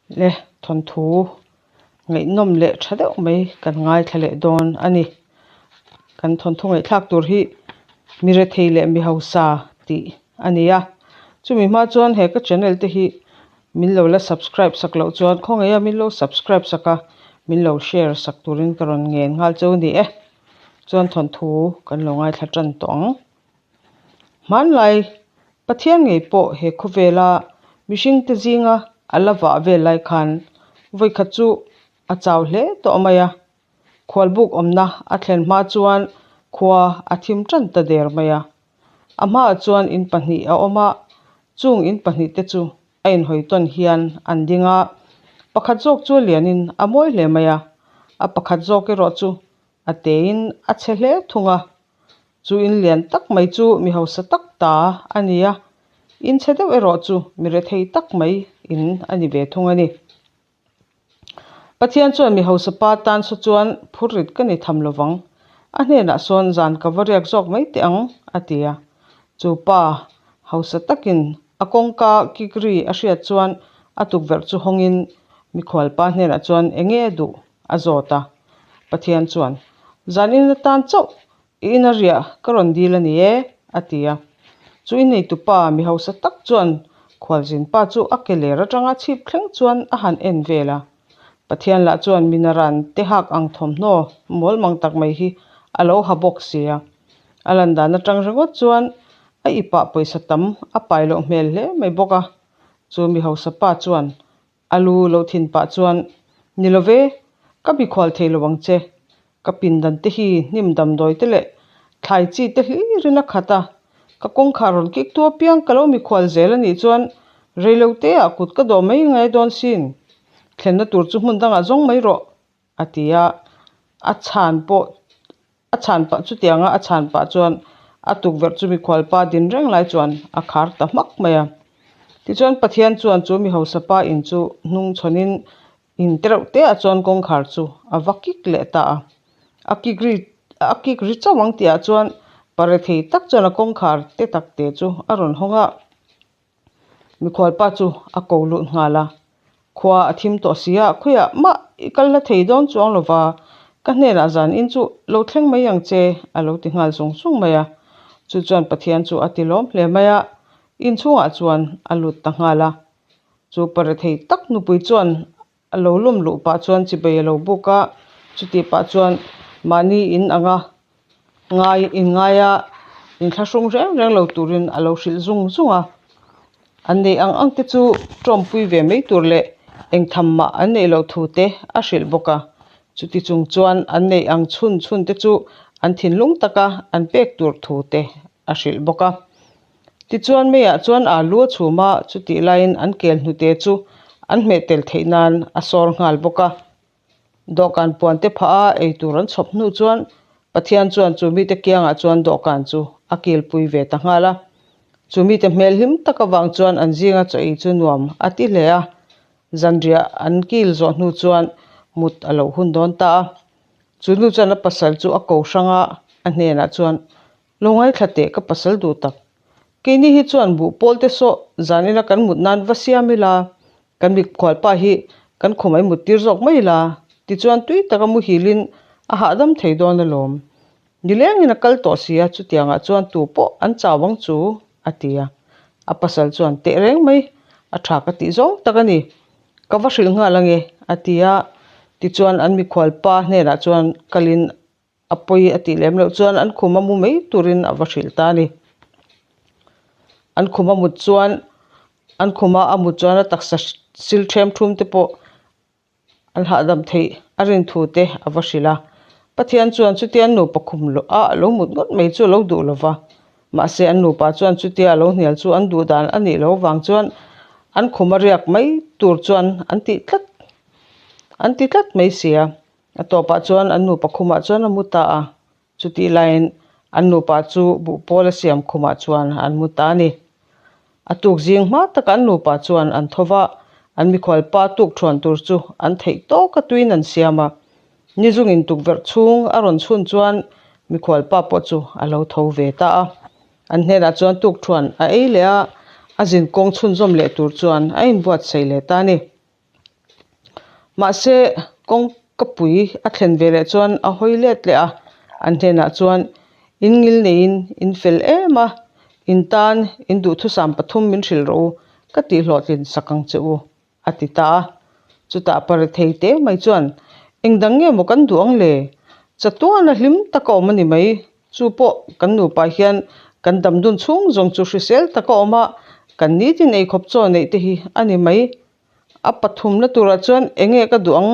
Le thawnthu ngaihnawm leh tha deuh mai kan ngaithla leh dawn a ni. Kan thawnthu ngaihthlak tur hi mi rethei leh mi hausa tih a ni a. Chumi hma chuan he ka channel te hi min lo la subscribe sak loh chuan khawngaih a min lo subscribe sak a, min lo share sak turin ka rawn ngen nghal cheu a ni e. Chuan thawnthu kan lo ngaithla tan tawh ang. Hmanlai Pathian ngei pawh he khawvela mihringte zinga a la vah vel lai khan vawikhat chu a chau hle tawh mai a. Khualbuk awmna a thlen hma chuan khua a thim tan ta der mai a. A hmaah chuan in pahnih a awm a, chung in pahnihte chu a inhawi tawn hian an ding a. Pakhat zawk chu a lianin a mawi hle mai a, a pakhat zawk erawh chu a tein a chhe hle thung a. Chu in lian tak mai chu mi hausa tak ta a ni a, in chhe deuh erawh chu mi rethei tak mai in a ni ve thung a ni. Pathian chuan mi hausa pa tan saw chuan phurrit ka ni tham lovang, a hnenah sawn zan ka va riak zawk mai teh ang, a ti a. Chu pa hausa takin a kawngka kik ri a hriat chuan a tukverh chu hawngin mikhualpa hnenah chuan enge a duh a zawt a. Pathian chuan, Zan in atan chauh I ina riah ka rawn dil a ni e, a ti a. Chu inneitu pa mi hausa tak chuan khualzin pa chu a ke ler atanga chhip thleng chuan a han en vel a. Pathian lah chuan minaran te hak ang thawmhnaw mawl mang tak mai hi a lo ha bawk si a. A lan dan atang ringawt chuan a ipah pawisa tam a pai loh hmel hle mai bawk a. Chu mi hausa pa chuan A lu lo thin pah chuan, Ni lo ve, ka mikhual thei lo ang che. Ka pindan te hi hnim damdawi te leh thlai chi te hlirin a khat a, ka kawngkhar rawn kik tu apiang ka lo mikhual zel a nih chuan rei lo te ah kut ka dawh mai ngai dawn sin. Thlenna tur chu hmun dangah zawng mai rawh, a ti a, a chhan pawh a chhan pah chutianga a chhan pah chuan a tukverh chu mikhual pa din reng lai chuan a khar ta hmak mai a. Tichuan Pathian chuan chu mi hausa pa in chu hnung chhawnin in tereuh te ah chuan kawngkhar chu a va kik leh ta a. A kik ri a kik ri chauh ang tih ah chuan pare thei tak chuan a kawngkhar te tak te chu a rawn hawng a. Mikhualpa chu a ko lut nghal a, Khua a thim tawh si a, khawiah mah i kal hla thei dawn chuang lo va, ka hnenah zan in chu lo thleng mai ang che, a lo ti nghal zung zung mai a. Chu chuan Pathian chu a ti lawm hle mai a, inchhungah chuan a lut ta nghal a. Chu parethei tak nupui chuan A lo lawm luh pah chuan chibei a lo buk a, chutih pah chuan mahni in anga ngai in ngaia inthlahrung reng reng lo turin a lo hrilh zung zung a. An neih ang ang te chu tawmpui ve mai tur leh engtham mah an neih loh thu te a hrilh bawk a. Chuti chung chuan an neih ang chhun chhun te chu an thinlung taka an pek tur thu te a hrilh bawk a. Tichuan meiah chuan alu a chhum a, chutih laiin an kel hnute chu an hmeh tel theih nan a sawr nghal bawk a. Dawhkan puan te phah a ei tur an chhawp hnu chuan Pathian chuan chu mite kiangah chuan dawhkan chu a kilpui ve ta nghal a. Chu mite hmel hlim tak avang chuan an zinga chaw ei chu nuam a ti hle a. Zanriah an kil zawh hnu chuan mut a lo hun dawn ta a. Chu nu chuan a pasal chu a ko hrang a, a hnenah chuan Lo ngaithla teh ka pasal duh tak. Keini hi chuan buh pawl te saw zan ila kan mut nan va siam ila, kan mikhual pa hi kan khum a i mut tir zawk mai ila, tichuan tui taka muhilin a hahdam thei dawn alawm. Nilengin a kal tawh si a, chutiangah chuan tu pawh an chau ang chu, a ti a. A pasal chuan teh reng mai, a tha ka tih zawng tak a ni. Ka va hrilh nghal ange, a ti a. Tichuan an mikhual pa hnenah chuan kalin A pawi a tih lem loh chuan an khum a mu mai turin a va hrilh ta a ni. An khum a mut chuan an khuma a mut chuan a taksa sil them thum te pawh an hahdam theih a rin thu te a va hrilh a. Pathian chuan chutia an nupa khum loh a a lo mut ngawt mai chu a lo duh lo va. Mahse an nupa chuan chutia a lo hnial chu an duh dan a nih loh avang chuan an khum a riak mai tur chuan an tih tlat an ti tlat mai si a. A tawpah chuan an nupa khumah chuan a mu ta a, chutih laiin an nupa chu buh pawl a siam khumah chuan an mu ta a ni. A tuk zing hma taka an nupa chuan an tho va, an mikhual pa tuk thuan tur chu an theih tawk a tuin an siam a. Ni zungin tukverh chhung a rawn chhun chuan mikhual pa pawh chu a lo tho ve ta a. An hnenah chuan tuk thuan a ei leh a, a zinkawng chhunzawm leh tur chuan a inbuatsaih leh ta a ni. Mahse, kawngkapui a thlen ve leh chuan a hawi let leh a, an hnenah chuan, In ngil neiin in fel em a, in tan in duhthusam pathum min hrilh rawh u, ka tihhlawhtlin sak ang che u, a ti ta a. Chutah parethei te mai chuan, Eng dang nge maw kan duh ang le? Chatuana hlim taka awm a ni mai. Chu pawh kan nupa hian kan dam dun chhung zawng chu hrisel taka awm a, kan nitin eikhawp chaw neih te hi a ni mai. A pathumna turah chuan eng nge ka duh ang,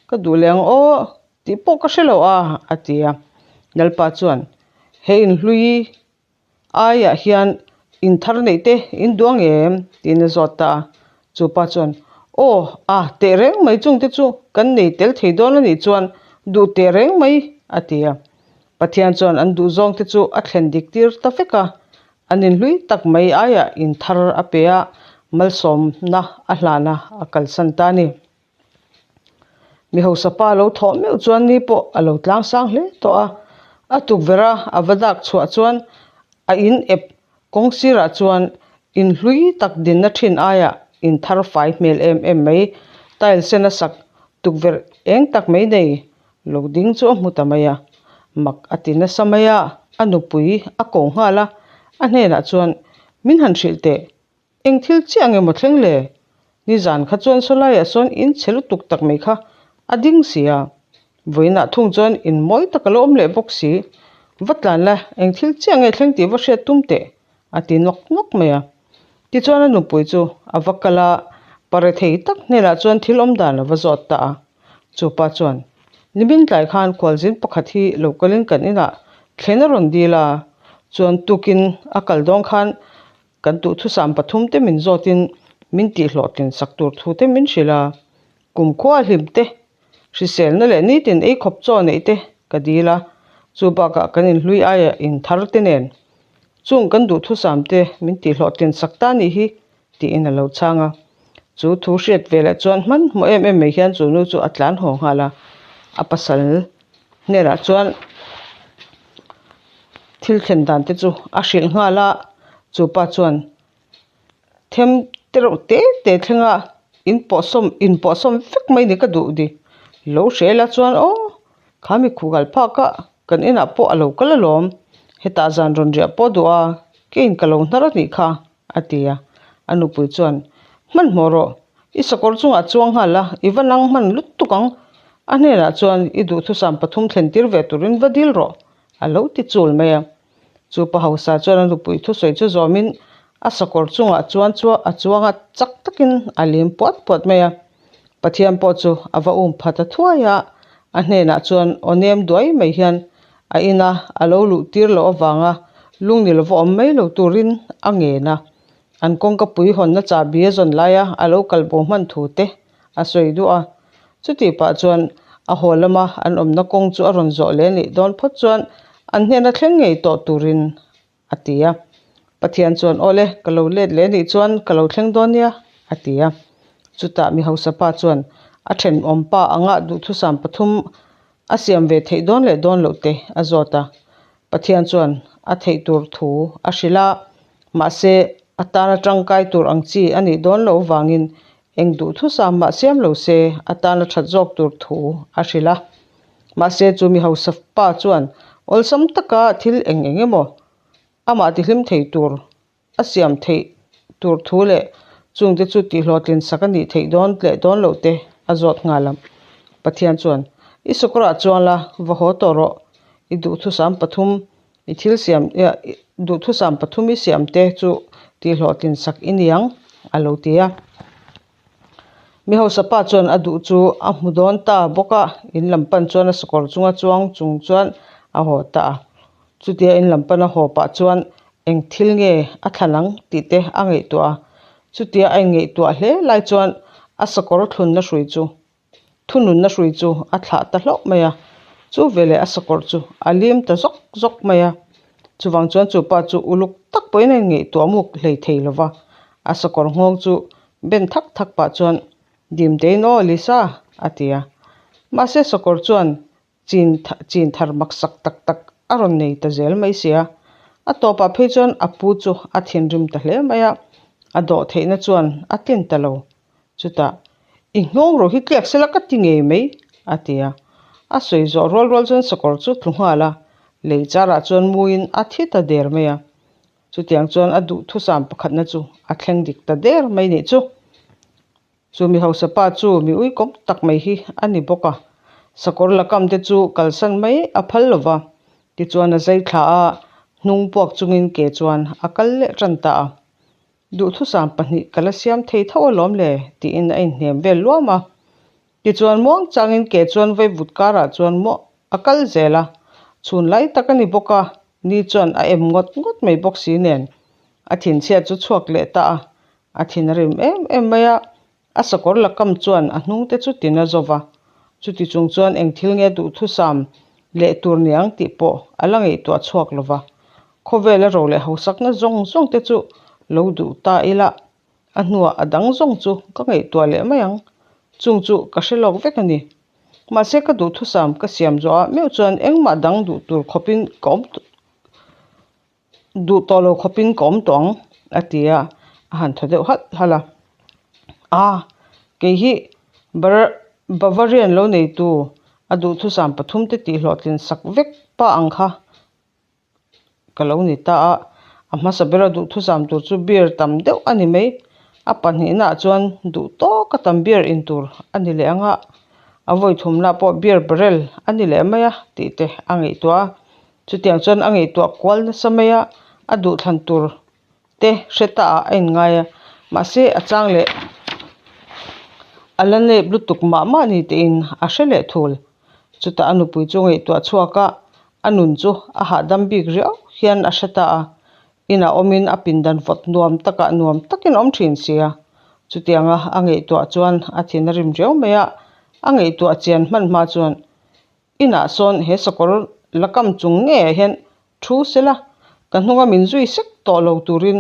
ka duh leh ang aw tih pawh ka hre lo a, a ti a. Lalpa chuan, He inhlui aiah hian in thar neih te in duh ang em? tiin a zawt ta a. Chu pa chuan, Aw, a, teh reng mai chungte chu kan nei tel thei dawn a nih chuan duh teh reng mai, a ti a. Pathian chuan an duh zawngte chu a thlen dik tir ta vek a, an inhlui tak mai aiah in thar a pe a, malsawmna a hlan a, a kalsan ta a ni. Mi hausa pa lo thawh meuh chuan ni pawh a lo tlang sang hle tawh a, a tukverh a a va dak chhuah chuan a in ep kawng sirah chuan in hlui tak dinna thin aiah in thar fai hmel em em mai tile sen a sak tukverh eng tak mai nei lo ding chu a hmu ta mai a, mak a ti nasa mai a, a nupui a ko nghal a, a hnenah chuan min han hrilh teh. Eng thil chiah nge maw thleng le? Nizan kha chuan sawlaiah sawn in chhe lutuk tak mai kha a ding si a. Vawiinah thung chuan in mawi tak a lo awm leh bawk si. Va tlan la, eng thil chiah nge thleng tih va hriat tum teh, a ti nawk nawk mai a. Tichuan a nupui chu a va kal a, pare thei tak hnenah chuan thil awm dan a va zawt ta a. Chupa chuan, Nimin tlai khan khualzin pakhat hi lo kalin kan inah thlen a rawn dil a, chuan tukin a kal dawn khan Kan duhthusam pathum te min zawtin min tihhlawhtlin sak tur thu te min hrilh a, kumkhua hlim te, hriselna leh nitin ei khawp chaw neih te ka dil a, chu bakah kan inhlui aia inthar te nen chung kan duhthusam te min tihhlawhtlin sak ta nih hi tiin a lo chhang a. Chu thu hriat ve leh chuan hmanhmawh em em mai hian chu nu chu a tlan haw nghal a, a pasal hnenah chuan thil thlen dan te chu a hrilh nghal a, chu pa chuan them te reuh te te thlenga in pawhsawm in pawhsawm vek mai ni ka duh ni lo hre la chuan aw kha mi khugal phak a kan inah pawh a lo kal alawm hetah zan rawn riah pawh duh a keiin ka lo hnar a nih kha a ti a a nupui chuan hmanhmawh rawh I sakawr chungah chuang nghal a, i va nang hman lutuk ang. A hnenah chuan i duhthusam pathum thlen tir ve turin va dil rawh, a lo ti chul mai a. Chu pa hausa chuan a nupui thusawi chu zawmin a sakawr chungah chuan chu a chuang a, chak takin a lim puat puat mai a. Pathian pawh chu a va um phat a thuai a, a hnenah chuan aw nem duai mai hian a ina a lo luh tir loh avanga lungni lova awm mai lo turin a ngen a. An kawngka pui hawnna chahbi a zawn laia a lo kal bo hman thu te a sawi duh a. Chutih pah chuan a haw lama an awmna kawng chu a rawn zawh leh nih dawn phawt chuan an hnena thleng ngei tawh turin a ti a. Pathian chuan aw le, ka lo let leh nih chuan ka lo thleng dawn nia a ti a. Chutah mi hausa pa chuan a thenawm pa anga duhthusam pathum a siam ve theih dawn leh dawn loh te a zawt a. Pathian chuan a theih tur thu a hrilh a, mahse a tana tangkai tur ang chi a nih dawn loh vangin eng duhthusam mah siam lo se a tana that zawk tur thu a hrilh a. Mahse chu mi hausa pa chuan awlsam taka thil eng eng emaw amah tihlim thei tur a siam theih tur thu leh chungte chu tihhlawhtlin sak a nih theih dawn leh dawn loh te a zawt nghal a. Pathian chuan, I sakawrah chuan la, va haw tawh rawh. I duhthusam pathum i thil siam duhthusam pathum i siam te chu tihhlawhtlin sak i ni ang, a lo ti a. Mi hausa pa chuan a duh chu a hmu dawn ta bawk a, in lam pan chuan a sakawr chunga chuang chung chuan a haw ta a. Chutia in lam pana haw pah chuan eng thil nge a thlan ang tih te a ngaihtuah a, chutia a inngaihtuah hle lai chuan a sakawr thlunna hrui chu thununna hrui chu a thlah ta hlauh mai a, chu veleh a sakawr chu a lim ta zawk zawk mai a, chuvang chuan chu pa chu uluk tak pawhin a inngaihtuah muk hlei thei lo va, a sakawr nghawng chu ben thak thak pah chuan dim tein aw Lisa a ti a, mahse sakawr chuan Chin chin thar maksak tak tak a rawn nei ta zel mai sia. A tawpah phei chuan a pu chu a thinrim ta hle mai a, a dawh theihna chuan a tlin ta lo. Chutah, I nghawng ro hi tliak sela ka ti ngei mai, a ti a. A sawi zawh rual rual chuan sakawr chu tlu nghal a, lei charah chuan muin a thi ta der mai a. Chutiang chuan a duhthusam pakhatna chu a thleng dik ta der mai nih chu. Chu mi hausa pa chu mi uikawm tak mai hi a ni bawk a, sakawr la kam te chu kalsan mai a phal lo va, tichuan a zai thla a, hnung puak chungin ke chuan a kal leh tan ta a. Duhthusam pahnih ka la siam thei tho alawm le tiin a inhnem vel luam a. Tichuan muang changin ke chuan vaivut karah chuan maw a kal zel a, chhun lai tak a ni bawk a, ni chuan a em ngawt ngawt mai bawk si nen a thinchhiat chu chhuak leh ta a, A thin a rim em em mai a, a sakawr la kam chuan a hnung te chu tin a zo va. Chuti chung chuan eng thil nge duhthusam leh tur niang tih pawh a la ngaihtuah chhuak lo va. Khawvela ro leh hausakna zawng zawng te chu lo duh ta ila, a hnuah a dang zawng chu ka ngaihtuah leh mai ang. Chung chu ka hre lawk vek a ni. Mahse ka duhthusam ka siam zawhah meuh chuan engmah dang duh tur khawpin ka awm Duh tawh lo khawpin ka awm tawh ang, a ti a, a han thaw deuh halh halh a. A, kei hi Bavarian lo neitu a duhthusam pathum te tih hlawhtlin sak vek pa ang kha ka lo ni ta a. A hmasa bera duhthusam tur chu beer tam deuh a ni mai. A pahnihnaah chuan duh tawka tam beer in tur a ni leh ang a, a vawi thumnaah pawh beer barrel a ni leh mai a tih te a ngaihtuah a. Chutiang chuan a ngaihtuah kual nasa mai a, a duhthlan tur te hre ta ah a inngai a, mahse a chang leh a la nep lutuk mah mah ni tiin a hre leh thul. Chutah a nupui chu ngaihtuah chhuak a, a nun chu a hahdam bik riau hian a hre ta a, inah awmin a pindan vawt nuam takah nuam takin a awm thin si a. Chutianga a ngaihtuah chuan a thin a rim riau mai a, a ngaihtuah chian hman hma chuan Inah sawn he sakawr la kam chung ngeiah hian thu sela, ka hnunga min zui sek tawh lo turin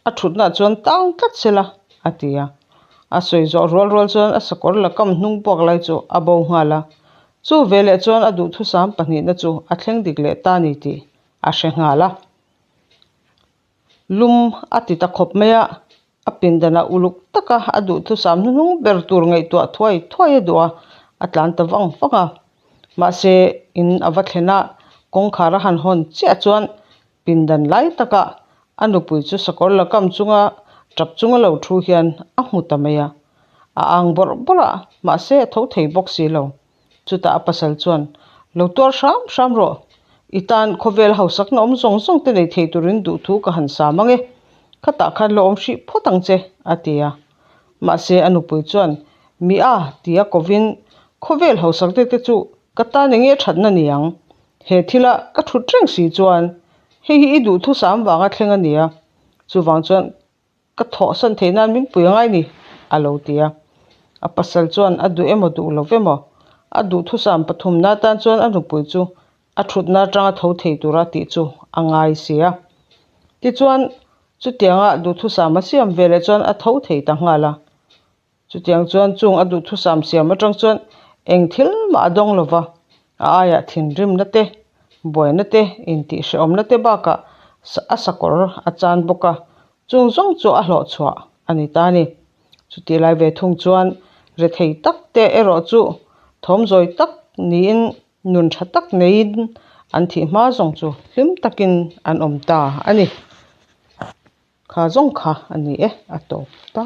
a thutnaah chuan tang tlat sela, a ti a. A sawi zawh rual rual chuan a sakawr la kam hnung puak lai chu a bo nghal a. Chu veleh chuan a duhthusam pahnihna chu a thleng dik leh ta ni tih a hre nghal a. Lum a ti ta khawp mai a, a pindanah uluk taka a duhthusam hnuhnung ber tur ngaihtuah thuai thuai a duh a, a tlan ta vang vang a. Mahse, in a va thlen a, kawngkhar a han hawn chiah chuan pindan lai takah a nupui chu sakawr la kam chunga tap chunga lo thu hian a hmu ta mai a. A ang bawrh bawrh a, mahse a tho thei bawk si lo. Chutah a pasal chuan, Lo tuar hram hram rawh. I tan khawvel hausakna awm zawng zawng te nei thei turin duhthu ka han sam ang e. Khatah khan lo awm hrih phawt ang che, a ti a. Mahse a nupui chuan, Mi a, ti a kovin, Khawvel hausakte te chu ka tan eng nge thatna ni ang? He thila ka thut reng si chuan hei hi i duhthusam vanga thleng a ni a. Chuvang chuan Ka thawhsan theih nan min pui angai ni, a lo ti a. A pasal chuan a duh emaw duh lo emaw, a duhthusam pathumna atan chuan a nupui chu a thutna atanga tho thei tura tih chu a ngai si a. Tichuan, chutianga duhthusam a siam veleh chuan a tho thei ta nghal a. Chutiang chuan chung a duhthusam siam atang chuan eng thil mah a dawng lova, a aiah thinrimna te, buaina te, intihhrehawmna te bakah a sakawr a chan bawk a, chung zawng chu a hlawhchhuah a ni ta a ni. Chutih lai ve thung chuan rethei tak te erawh chu thawmzawi tak niin nun tha tak neiin an thih hma zawng chu hlim takin an awm ta a ni. Kha zawng kha a ni e, a tawp ta.